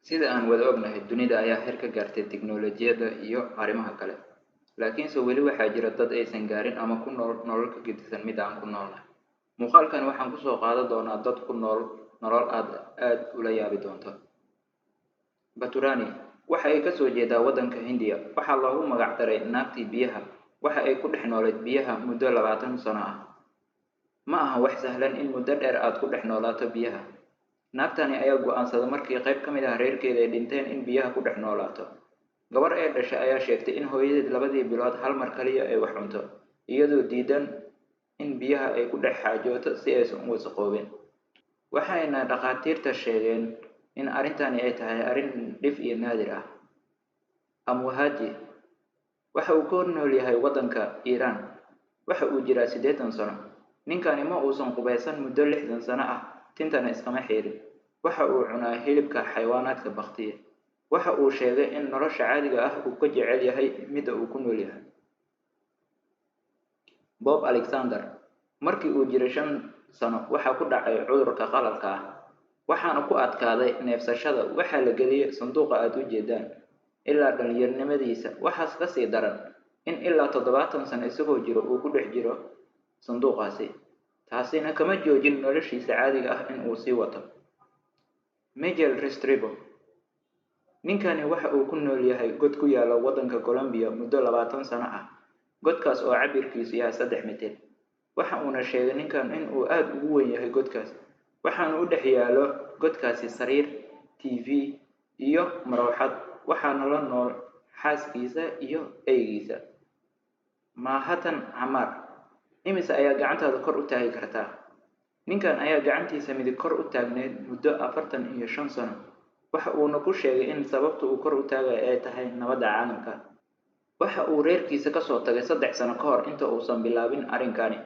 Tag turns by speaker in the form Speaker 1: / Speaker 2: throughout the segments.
Speaker 1: Sida aan wada ognahay, dunida ayaa heer ka gaartay tiknoolajiyadda iyo arrimaha kale, laakiinse weli waxaa jira dad aysan gaarin ama ku nool nolol ka gedisan midda aan ku noolnahay. Muuqaalkan waxaan kusoo qaadan doonaa dad ku nool nolol aad aad ula yaabi doonto. Baturani waxa ay kasoo jeedaa waddanka Hindiya. Waxaa loogu magac daray naagtii biyaha. Waxa ay ku dhex nooleed biyaha muddo 20 sano ah. Ma aha wax sahlan in muddo dheer aad ku dhex noolaato biyaha. Naagtani ayaa go'aansaday markii qayb ka mid ah reerkeeda ay dhinteen in biyaha ku dhex noolaato. Gabar ee dhashay ayaa sheegtay in hooyadeed labadii bilood hal mar kaliya ay wax cunto, iyadoo diidan in biyaha ay ku dhex xaajooto si aysan u wasakhoobin. Waxayna dhakhaatiirta sheegeen in arrintani ay tahay arrin dhif iyo naadir ah. Amuhaji waxa uu ku nool yahay waddanka Iiraan. Waxa uu jiraa 80 sano. Ninkani ma uusan qubaysan muddo 60 sano ah, tintana iskama xiirin. Waxa uu cunaa hilibka xayawaanaadka bakhtiya. Waxa uu sheegay in nolosha caadiga ah uu ka jecel yahay midda uu ku nool yahay. Bob Alexander markii uu jiray 5 sano waxaa ku dhacay cudurka qalalka ah, waxaana ku adkaaday neefsashada. Waxaa la geliyay sanduuqa aad u jeedaan ilaa dhallinyarnimadiisa. Waxaas ka sii daran in ilaa 70 sano isagoo jiro uu ku dhex jiro sanduuqaasi, taasina kama joojin noloshiisa caadiga ah in uu sii wato. Miguel Restrepo, ninkani waxa uu ku nool yahay god ku yaala waddanka Colombia muddo 20 sano ah, godkaas oo cabirkiisu yahay 3 mitir. Waxa uuna sheegay ninkan in uu aada ugu weyn yahay godkaas, waxaana u dhex yaalo godkaasi sariir, TV iyo marowxad, waxaana la nool xaaskiisa iyo eygiisa. Maahatan Camaar, imise ayaa gacantaada kor u taagi kartaa? Ninkan ayaa gacantiisa midig kor u taagneyd muddo 45 sano. Waxa uuna ku sheegay in sababta uu kor u taagayo ay tahay nabadda caalamka. Waxa uu reerkiisa kasoo tagay 3 sano ka hor inta uusan bilaabin arrinkani.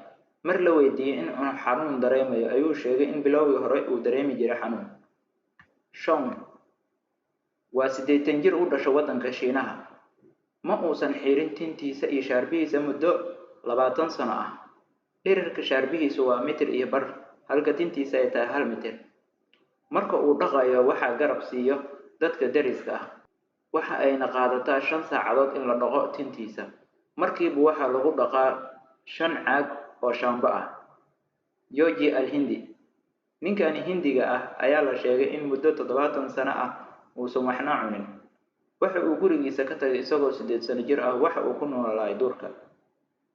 Speaker 1: Mar la weydiiyey in uu xanuun dareemayo, ayuu sheegay in bilowgii hore uu dareemi jiray xanuun. Shong waa 80 jir u dhasho waddanka Shiinaha. Ma uusan xiirin tintiisa iyo shaarbihiisa muddo 20 sano ah. Dhererka shaarbihiisu waa mitir iyo bar, halka tintiisa ay tahay 1 mitir. Marka uu dhaqayo waxaa garab siiyo dadka deriska ah, waxa ayna qaadataa 5 saacadood in la dhaqo tintiisa. Markiiba waxaa lagu dhaqaa 5 caag oo shaambo ah. Yoji Alhindi, ninkani Hindiga ah ayaa la sheegay in muddo 70 sano ah uusan waxna cunin. Waxa uu gurigiisa ka tagay isagoo 8 sano jir ah. Waxa uu ku noolaay duurka.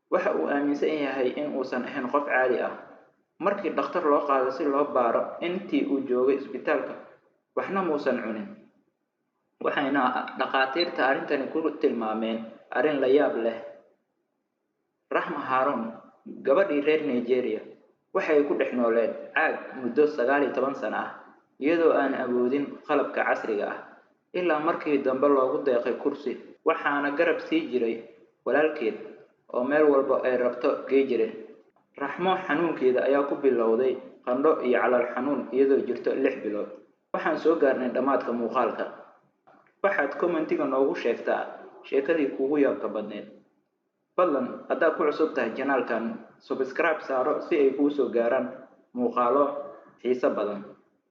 Speaker 1: Waxa uu aaminsan yahay in uusan ahayn qof caadi ah. Markii dhakhtar loo qaado si loo baaro, intii uu joogay isbitaalka waxna muusan cunin, waxayna dhakhaatiirta arrintani ku tilmaameen arrin la yaab leh. Raxma Haarun, gabadhii reer Nigeria, waxay ku dhex nooleed caag muddo 19 sano ah, iyadoo aan awoodin qalabka casriga ah, ilaa markii dambe loogu deeqay kursi. Waxaana garab sii jiray walaalkeed oo meel walba ay rabto gey jiray. Raxmo xanuunkeeda ayaa ku bilowday qandho iyo calool xanuun iyadoo jirto 6 bilood. Waxaan soo gaarnay dhammaadka muuqaalka. Waxaad commentiga noogu sheegtaa sheekadii kuugu yaabka badneed. Fadlan, haddaad ku cusub tahay channelkan, subscribe saaro si ay kuu soo gaaraan muuqaalo xiiso badan.